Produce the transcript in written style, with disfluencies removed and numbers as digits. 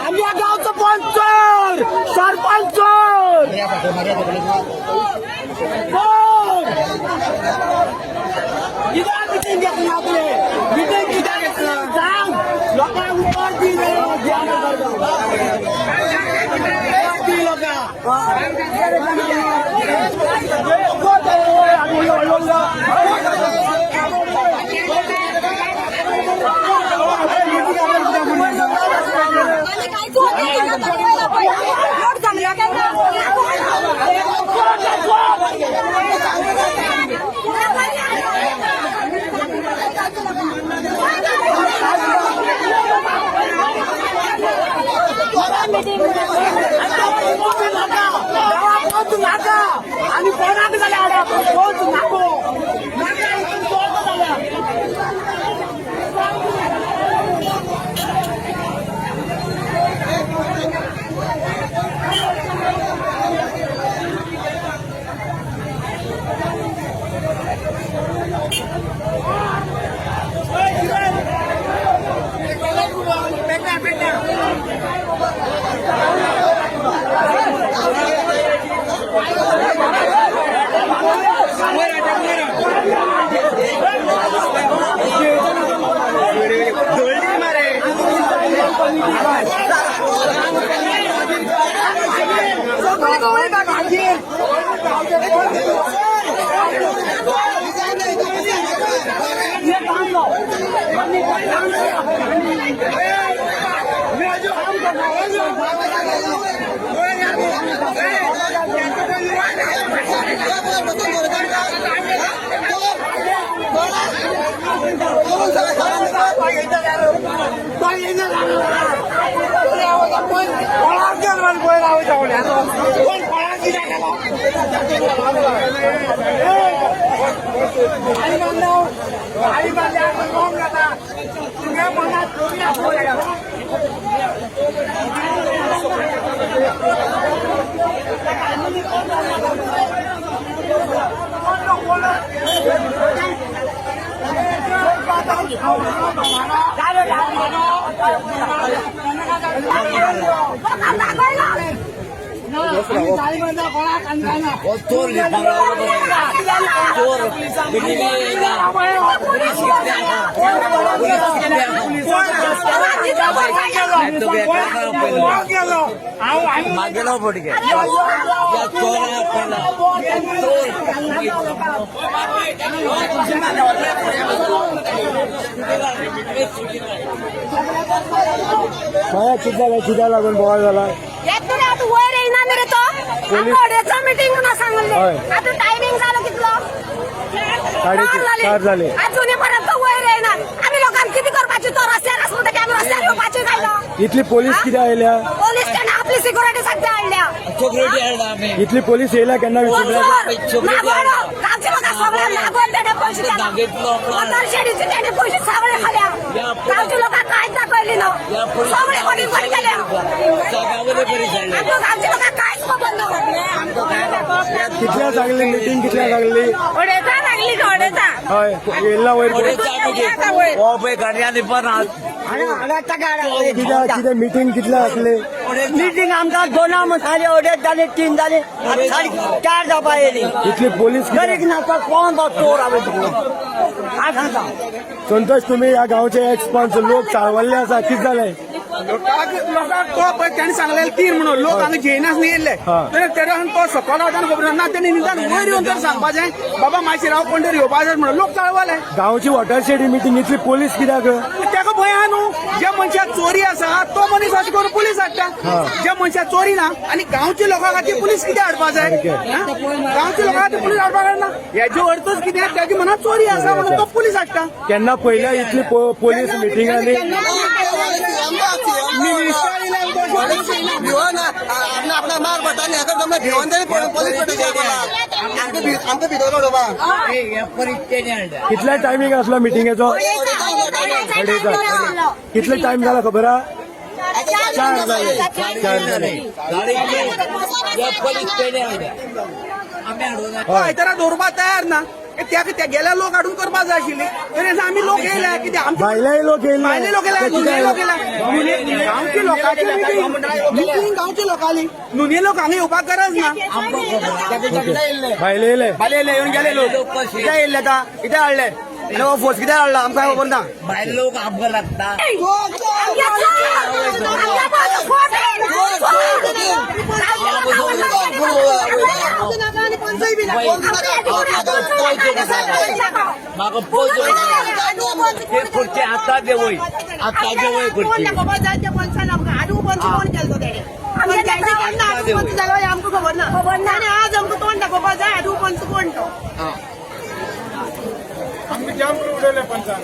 आमच्या गावचं पण चोर, सरपंच चोर. चोर. कित्याक मिटींग घेतली आपले? मिटींग कित्याक घेतली सांग लोकांक. उपर दी रे दी लोकांक. आणि काहीच होत नाही ना, तर पहिला लोट जमला का? गावात नाका आणि कोणाक जाल्यार पोच नाको नाका इतून चोरता जाल्यार. मागेलो फटके या चोरा पहिला चोर. कितें जालें? कित्याक लागून बोवाळ जाला? येत रे आतां वयर येयना मरे तो. आमकां अडेचो मिटींग म्हणून सांगल्ले. आतां टायमींग जालो कितलो? 4:30 जाले. अजूनही पर्यंत वयर येयना. आमी लोकांक कितें करपाची? तो रस्त्यार आसा म्हणटकीर आमी रस्त्यार येवपाची काय ना? इतली पोलीस कित्याक आयल्या? पोलीस तेणे आपली सिक्युरिटी सध्या हाडल्या. चॉकलेटी हाडला आमी. इतली पोलीस येयल्या केन्ना विचारल्या? नागोड गावचे लोक सगळे नागोड तेणे पैसे दागेतलो आपला. शेडीचे तेणे पैसे सगळे खाल्या. गावचे लोक कांयच दाखयली ना, सगळे कोणी कोणी केल्या. गावाले बरी झाडले. आमकां गावचे लोक कांयच खबर ना. कितल्या सांगली मिटींग? कितल्या सांगली? अडेचांक. सगळी थोडेचा. हय, येयला वयर. अडेचा मिटींग हो पळय गाडयांनी पण कित्याक कितें मिटींग कितले आसले? मिटींग आमकां दोना जाली, अडेच जाली, तीन जाली, साडे चार जावपा येयली. इतली पोलीस कित्याक? गरीब नाका कोण तो चोर हांवें तुका काय सांगता. संतोष, तुम्ही ह्या गांवचे एक्स पंच, लोक चाळवल्ले आसा, कितें जालें? लोकांक लोकांक तो पळय तेणें सांगलेलें तीन म्हणून लोक हांगा जेयनासतना येयल्ले. तर तेज्या तो सकयल वताना खबर ना, तेणी निदान वयर येवन तर सांगपाचें, बाबा मातशें राव, कोण तरी येवपाचें म्हणून. लोक चाळवले. गांवची वॉटरशेडी मिटींग, इतली पोलीस कित्याक? तेका भंय आहा न्हू. ज्या मनशाक चोरी आसा तो मनीस अशें करून पुलीस हाडटा. ज्या मनशाक चोरी ना आनी गांवच्या लोकां खातीर पुलीस कितें हाडपा जाय? हा? गांवच्या लोकां खातीर पुलीस हाडपाक जायना. हेजो अर्थच कितें, तेजे मनात चोरी आसा म्हणून तो पुलीस हाडटा. केन्ना पयल्या इतली पोलीस मिटिंगांनी? मिनिस्टर येयल्यार भिवन आपणा आपणा मार पडटा आनी हेका जमना, भिवन तरी पोलीस पडटा आमकां, आमकां भितर उडोवपा. कितल्या टायमींग आसलो मिटिंगेचो? अडेचा. कितले टायम जाला खबर आहा? 4 जाले, 4 जाले. आमी हाडून आयतारा दवरपा तयार ना. त्या त्या गेल्या लोक हाडून करपा जाय आशिल्ली, तरी आमी लोक येयले कितें आमचे भायलेय लोक येयले. भायले लोक येयले, नुने लोक येयले. गांवचे लोकांची मिटींग, मिटींग गांवचे लोकांली, नुने लोक हांगा येवपाक गरज ना. भायले येयले. भायले येयले, येवन गेले लोक. कित्याक येयल्ले आतां? कित्याक हाडले आनी हो फोर्स कित्याक हाडला आमकां खबर ना. भायले लोक आमकां लागता. म्हाका पळय, ते खुर्ची आतां देवय, आतां देवय खुर्ची. आमकां खबर ना, खबर ना. आनी आज आमकां तोंड दाखोवपा जाय आदू पंच कोण तो. आमकां जाम करून उडयले पंचान.